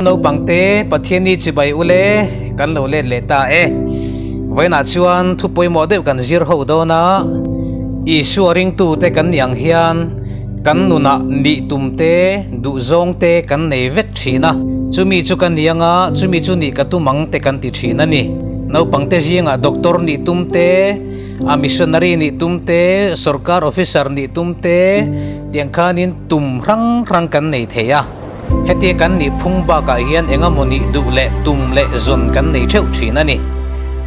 Naupangte, Pathianni chibai ule kan lo let leh ta e. Vawiinah chuan thu pawimawh deuh kan zir ho dawn a, Isua ringtute kan nih ang hian kan nunah nih tumte, duhzawngte kan nei vek thin a. Chumi chu ka ni anga, chumi chu nih ka tum ang te kan ti thin a ni. Naupangte zingah doctor nih tumte, a missionary nih tumte, sorkar officer nih tumte tiang khanin tum hrang hrang kan nei thei a. Hetia kan nih phung bakah hian eng emaw nih duh leh tum leh zawn kan nei theuh thin a ni.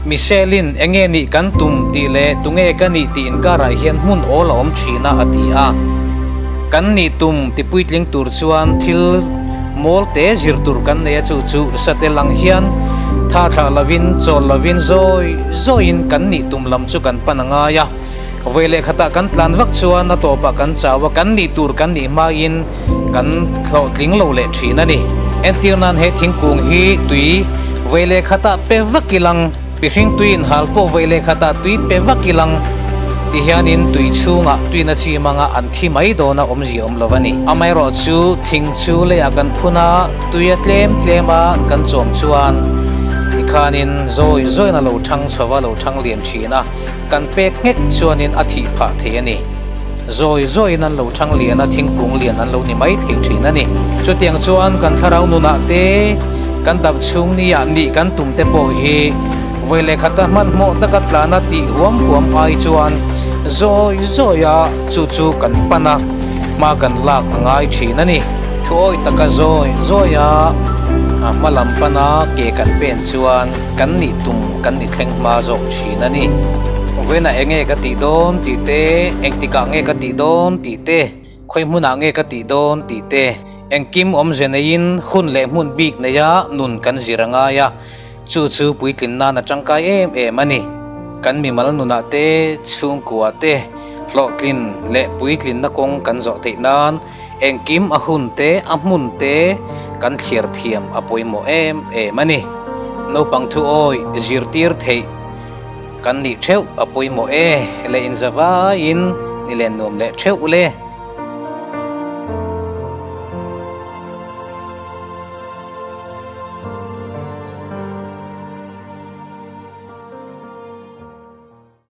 Michelle-in enge nih kan tum tih leh tunge ka nih tih inkarah hian hmun awl a awm thin a a ti a. Kan nih tum ti puitling tur chuan thil mawl te zir tur kan nei a chu chu satel ang hian tha thlah lovin chawl lovin zawi zawiin kan nih tum lam chu kan pan a ngai a. Vawi leh khatah kan tlan vak chuan a tawpah kan chau a, kan nih tur kan nih hmain kan hlawhtling lo leh thin a ni. Entir nan he thingkung hi tui vawi leh khatah pe vak ilang, mihring tui inhal pawh vawi leh khatah tui pe vak ilang ti hianin tui chhungah tuina chim anga an thi mai dawn a awmzia awm lo a ni. Amaherawh chu thing chu leiah kan phun a, tui a tlem tlem a kan chawm chuan tikhanin zawi zawiin a lo thang chho a, lo thang lian thin a. Kan pek nghet chuanin a thih phah thei a ni. Zawi zawiin an lo thang lian a, thingkung lian an lo ni mai thei thin a ni. Chutiang chuan kan thlarau nunah te, kan dam chhung nia nih kan tum te pawh hi vawi leh khata hmanhmawh taka tlana tih huam huam ai chuan zawi zawia chu chu kan pan a, hma kan lak a ngai thin a ni. Thuawi taka zawi zawia hma lam pana ke kan pen chuan kan nih tum kan ni thleng hma zawk thin a ni. Vawiinah eng nge ka tih dawn tih te, engtikah nge ka tih dawn tih te, khawi hmunah nge ka tih dawn tih te, engkim awmze neiin hun leh hmun bik neia nun kan zir a ngai a, chu chu puitlin nan a tangkai em em a ni. Kan mimal nunah te, chhungkua te, hlawhtlin leh puitlinna kawng kan zawh theih nan Engkim a hun te, a hmun te kan thliar thiam a pawimawh em em a ni. Naupang thu awi zirtir theih kan nih theuh a pawimawh e, leh inzavaiin ni len nuam leh theuh ule.